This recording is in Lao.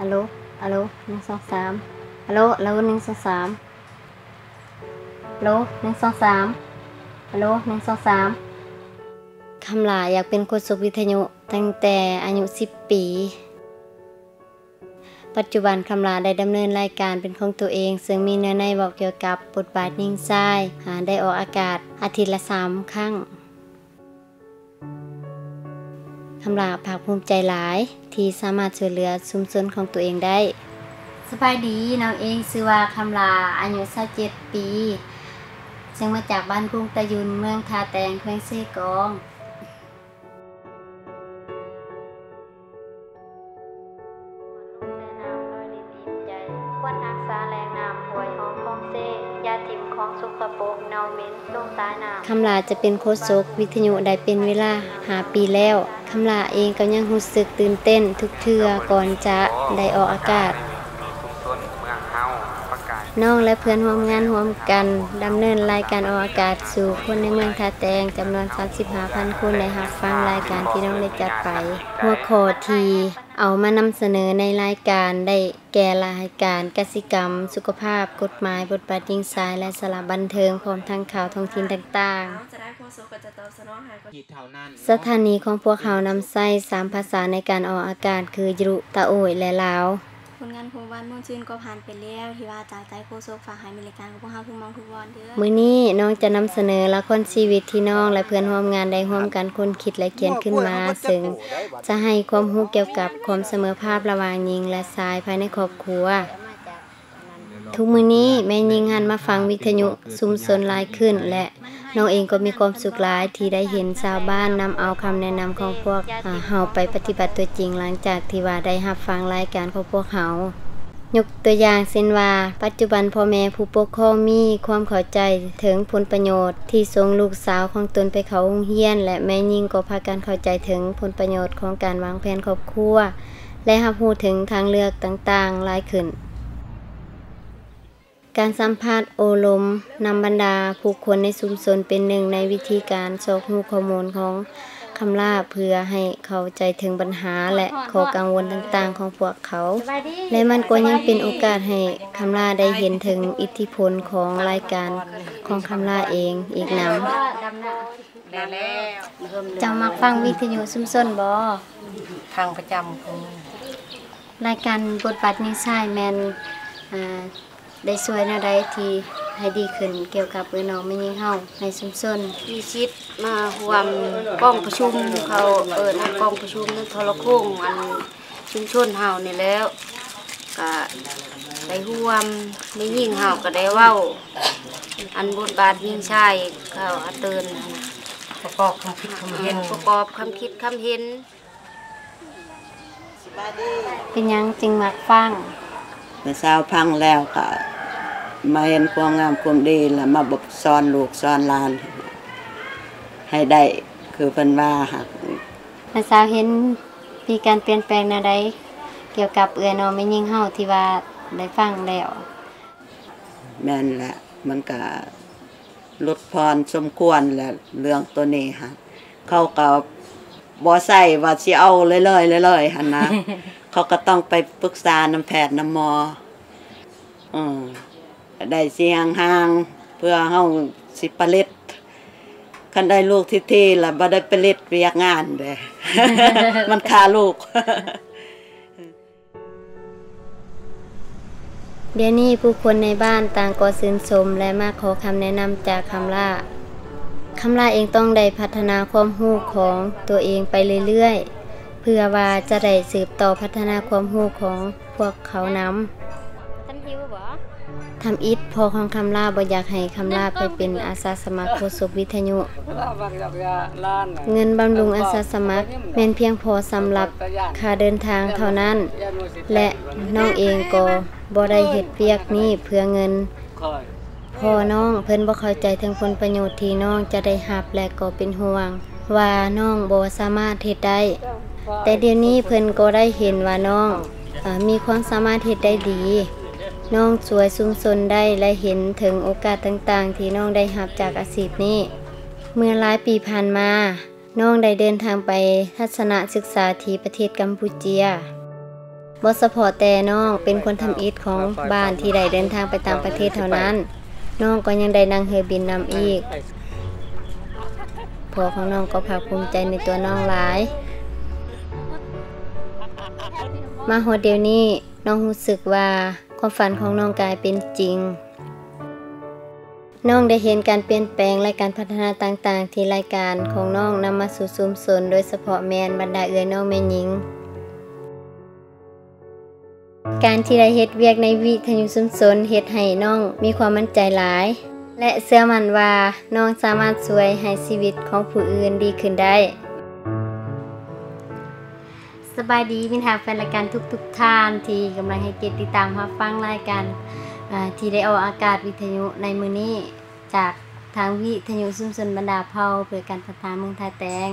ອາໂລ ອາໂລ ໜຶ່ງ ສອງ ສາມ ອາໂລ ອາໂລ ໜຶ່ງ ສອງ ສາມ ອາໂລ ໜຶ່ງ ສອງ ສາມ ອາໂລ ໜຶ່ງ ສອງ ສາມ. ຄຳຫຼ້າຢາກເປັນໂຄສົກວິທະຍຸຕັ້ງແຕ່ອາຍຸສິບປີ. ປັດຈຸບັນຄຳຫຼ້າໄດ້ດຳເນີນລາຍການເປັນຂອງຕົວເອງ, ເຊິ່ງມີເນື້ອໃນເວົ້າກ່ຽວກັບບົດບາດຍິງຊາຍ, ອາ, ໄດ້ອອກອາກາດອາທິດລະສາມຄັ້ງ. ຄຳຫຼ້າພາກພູມໃຈຫຼາຍທີ່ສາມາດຊ່ວຍເຫຼືອຊຸມຊົນຂອງຕົວເອງໄດ້. ສະບາຍດີ, ນ້ອງເອງຊື່ວ່າຄຳຫຼ້າ, ອາຍຸຊາວເຈັດປີ, ເຊິ່ງມາຈາກບ້ານກຸງຕະຍຸນ, ເມືອງທ່າແຕງ, ແຂວງເຊກອງ. ຄຳຫຼ້າຈະເປັນໂຄສົກວິທະຍຸໄດ້ເປັນເວລາຫ້າປີແລ້ວ. ຄຳຫຼ້າເອງກໍຍັງຮູ້ສຶກຕື່ນເຕັ້ນທຸກເທື່ອກ່ອນຈະໄດ້ອອກອາກາດ. ນ້ອງ ແລະ ເພື່ອນຮ່ວມງານຮ່ວມກັນດຳເນີນລາຍການອອກອາກາດສູ່ຄົນໃນເມືອງທ່າແຕງ ຈຳນວນສາມສິບຫ້າພັນຄົນ ໄດ້ຮັບຟັງລາຍການທີ່ນ້ອງໄດ້ຈັດໄປ. ຫົວຂໍ້ທີ່ເອົາມານຳສະເໜີໃນລາຍການໄດ້ແກ່ລາຍການກະສິກຳ, ສຸຂະພາບ, ກົດໝາຍ, ບົດບາດຍິງຊາຍ ແລະ ສາລະບັນເທີງ, ພ້ອມທັງຂ່າວທ້ອງຖິ່ນຕ່າງໆ. ສະຖານີຂອງພວກເຮົານຳໃຊ້ສາມພາສາໃນການອອກອາກາດຄື ຢະລຸ, ຕາໂອ້ຍ ແລະ ລາວ. ຜົນງານຂອງວັນມ່ວນຊື່ນກໍຜ່ານໄປແລ້ວ ທີ່ວ່າຈາກໃຈໂຄສົກຝາກໃຫ້ມີລາຍການຂອງພວກເຮົາທຸກໝ່ອງທຸກບ່ອນເດີ. ມື້ນີ້ນ້ອງຈະນຳສະເໜີລະຄອນຊີວິດທີ່ນ້ອງ ແລະ ເພື່ອນຮ່ວມງານໄດ້ຮ່ວມກັນຄົ້ນຄິດ ແລະ ຂຽນຂຶ້ນມາ, ເຊິ່ງຈະໃຫ້ຄວາມຮູ້ກ່ຽວກັບຄວາມສະເໝີພາບລະຫວ່າງຍິງ ແລະ ຊາຍພາຍໃນຄອບຄົວ. ທຸກມື້ນີ້ແມ່ຍິງຫັນມາຟັງວິທະຍຸຊຸມຊົນຫຼາຍຂຶ້ນ ແລະ ນ້ອງເອງກໍມີຄວາມສຸກຫຼາຍທີ່ໄດ້ເຫັນຊາວບ້ານນຳເອົາຄຳແນະນຳຂອງພວກເຮົາໄປປະຕິບັດຕົວຈິງ ຫຼັງຈາກທີ່ວ່າໄດ້ຮັບຟັງລາຍການຂອງພວກເຮົາ. ຍົກຕົວຢ່າງເຊັ່ນວ່າ, ປັດຈຸບັນພໍ່ແມ່ຜູ້ປົກຄອງມີຄວາມເຂົ້າໃຈເຖິງຜົນປະໂຫຍດທີ່ສົ່ງລູກສາວຂອງຕົນໄປເຂົ້າໂຮງຮຽນ ແລະ ແມ່ຍິງກໍພາກັນເຂົ້າໃຈເຖິງຜົນປະໂຫຍດຂອງການວາງແຜນຄອບຄົວ ແລະ ຮັບຮູ້ເຖິງທາງເລືອກຕ່າງໆຫຼາຍຂຶ້ນ. ການສຳພາດໂອ້ລົມນຳບັນດາຜູ້ຄົນໃນຊຸມຊົນເປັນໜຶ່ງໃນວິທີການຊອກຮູ້ຂໍ້ມູນຂອງຄຳຫຼ້າ ເພື່ອໃຫ້ເຂົ້າໃຈເຖິງບັນຫາ ແລະ ຂໍ້ກັງວົນຕ່າງໆຂອງພວກເຂົາ ແລະ ມັນກໍຍັງເປັນໂອກາດໃຫ້ຄຳຫຼ້າໄດ້ເຫັນເຖິງອິດທິພົນຂອງລາຍການຂອງຄຳຫຼ້າເອງອີກນຳ. ເຈົ້າມັກຟັງວິທະຍຸຊຸມຊົນບໍ່? ຟັງປະຈຳ. ລາຍການບົດບາດຍິງຊາຍແມ່ນ ອາ ໄດ້ຊ່ວຍແນວໃດທີ່ໃຫ້ດີຂຶ້ນກ່ຽວກັບເອື້ອຍນ້ອງແມ່ຍິງເຮົາໃນຊຸມຊົນ? ມີສິດມາຮ່ວມກອງປະຊຸມ, ເຂົາເອີ້ນວ່າກອງປະຊຸມໂທລະໂຄ່ງອັນຊຸມຊົນເຮົານີ້ແລ້ວ ກະໄດ້ຮ່ວມ, ແມ່ຍິງເຮົາກະໄດ້ເວົ້າ ອັນບົດບາດຍິງຊາຍເຂົາເຕືອນ ປະກອບຄຳຄິດຄຳເຫັນ, ປະກອບຄຳຄິດຄຳເຫັນ. ເປັນຫຍັງຈຶ່ງມັກຟັງ? ແມ່ສາວຟັງແລ້ວກະມາເຫັນຄວາມງາມຄວາມດີ ແລ້ວມາບອກສອນລູກສອນຫຼານໃຫ້ໄດ້ຄືເພິ່ນວ່າຫັ້ນ. ແມ່ສາວເຫັນມີການປ່ຽນແປງແນວໃດກ່ຽວກັບເອື້ອຍນ້ອງແມ່ຍິງເຮົາທີ່ວ່າໄດ້ຟັງແລ້ວ? ແມ່ນແຫຼະ, ມັນກະ ຫຼຸດຜ່ອນສົມຄວນແຫຼະ ເລື່ອງໂຕນີ້ຫັ້ນ. ເຂົາກໍບໍ່ໃຊ້ວ່າຊິເອົາເລີຍໆ ເລີຍໆຫັ້ນນະ, ເຂົາກໍຕ້ອງໄປປຶກສານຳແພດນຳໝໍ ເອີ ໄດ້ຊິຫ່າງໆ ເພື່ອເຮົາຊິຜະລິດ. ຄັນໄດ້ລູກທີໆ ລະບໍ່ໄດ້ຜະລິດວຽກງານເດ້ ມັນຄາລູກ. ດຽວນີ້ຜູ້ຄົນໃນບ້ານຕ່າງກໍຊື່ນຊົມ ແລະ ມາຂໍຄຳແນະນຳຈາກຄຳຫຼ້າ. ຄຳຫຼ້າເອງຕ້ອງໄດ້ພັດທະນາຄວາມຮູ້ຂອງຕົວເອງໄປເລື້ອຍໆ ເພື່ອວ່າຈະໄດ້ສືບຕໍ່ພັດທະນາຄວາມຮູ້ຂອງພວກເຂົານຳ. ທຳອິດພໍ່ຂອງຄຳຫຼ້າບໍ່ຢາກໃຫ້ຄຳຫຼ້າໄປເປັນອາສາສະໝັກໂຄສົກວິທະຍຸ. ເງິນບຳລຸງອາສາສະໝັກແມ່ນພຽງພໍສຳລັບຄ່າເດີນທາງເທົ່ານັ້ນ ແລະ ນ້ອງເອງກໍບໍ່ໄດ້ເຮັດວຽກນີ້ເພື່ອເງິນ. ພໍ່ນ້ອງເພິ່ນບໍ່ເຂົ້າໃຈເຖິງຜົນປະໂຫຍດທີ່ນ້ອງຈະໄດ້ຮັບ ແລະ ກໍເປັນຫ່ວງວ່ານ້ອງບໍ່ສາມາດເຮັດໄດ້. ແຕ່ດຽວນີ້ເພິ່ນກໍໄດ້ເຫັນວ່ານ້ອງ ເອີ ມີຄວາມສາມາດເຮັດໄດ້ດີ. ນ້ອງຊ່ວຍຊຸມຊົນໄດ້ ແລະ ເຫັນເຖິງໂອກາດຕ່າງໆທີ່ນ້ອງໄດ້ຮັບຈາກອາຊີບນີ້. ເມື່ອຫຼາຍປີຜ່ານມາ, ນ້ອງໄດ້ເດີນທາງໄປທັດສະນະສຶກສາທີ່ປະເທດກຳປູເຈຍ. ບໍ່ສະເພາະແຕ່ນ້ອງເປັນຄົນທຳອິດຂອງບ້ານທີ່ໄດ້ເດີນທາງໄປຕ່າງປະເທດເທົ່ານັ້ນ, ນ້ອງກໍຍັງໄດ້ນັ່ງເຮືອບິນນຳອີກ. ພໍ່ຂອງນ້ອງກໍພາກພູມໃຈໃນຕົວນ້ອງຫຼາຍ. ມາຮອດດຽວນີ້, ນ້ອງຮູ້ສຶກວ່າຄວາມຝັນຂອງນ້ອງກາຍເປັນຈິງ. ນ້ອງໄດ້ເຫັນການປ່ຽນແປງ ແລະ ການພັດທະນາຕ່າງໆ ທີ່ລາຍການຂອງນ້ອງນຳມາສູ່ຊຸມຊົນ, ໂດຍສະເພາະແມ່ນບັນດາເອື້ອຍນ້ອງແມ່ຍິງ. ການທີ່ໄດ້ເຮັດວຽກໃນວິທະຍຸຊຸມຊົນ ເຮັດໃຫ້ນ້ອງມີຄວາມໝັ້ນໃຈຫຼາຍ ແລະ ເຊື່ອໝັ້ນວ່ານ້ອງສາມາດຊ່ວຍໃຫ້ຊີວິດຂອງຜູ້ອື່ນດີຂຶ້ນໄດ້. ສະບາຍດີ ມິດຫາແຟນລາຍການທຸກໆທ່ານທີ່ກຳລັງໃຫ້ກຽດຕິດຕາມຮັບຟັງລາຍການ ອາ ທີ່ໄດ້ອອກອາກາດວິທະຍຸໃນມື້ນີ້ ຈາກທາງວິທະຍຸຊຸມຊົນບັນດາເຜົ່າເພື່ອການພັດທະນາເມືອງທ່າແຕງ.